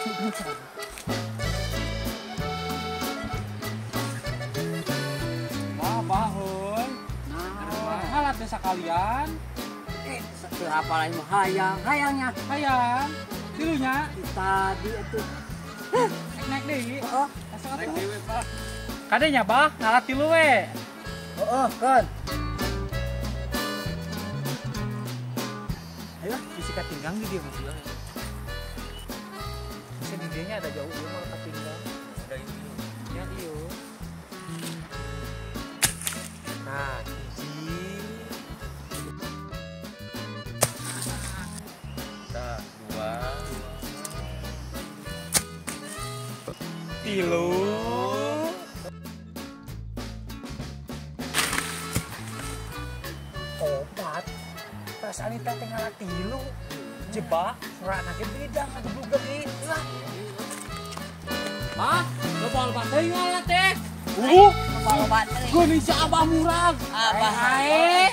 Bah, heuy. Nah, halat desa kalian. Apa lain mah hayang, hayangnya. Hayang. Tilunya tadi itu. Naik deui. Heeh. Naik deui we, Bah. Kadenya, Bah, ngalat tilu we. Heeh, kan. Ayo, bisi katinggang di dia mobil. Bisa di dianya ada jauh ieu mah katinggang. Ada itu. Ya ieu. Nah, hiji. Nah, dua. Tilu. Opat. Perasaan kita teh ngalah tilu. Jebak, suara anaknya beda ngageblug deui. Lah. Mah, loba-loba teuing ngalah teh. Loba-loba teuing. Geuning si Abah murag. Abah. Ae.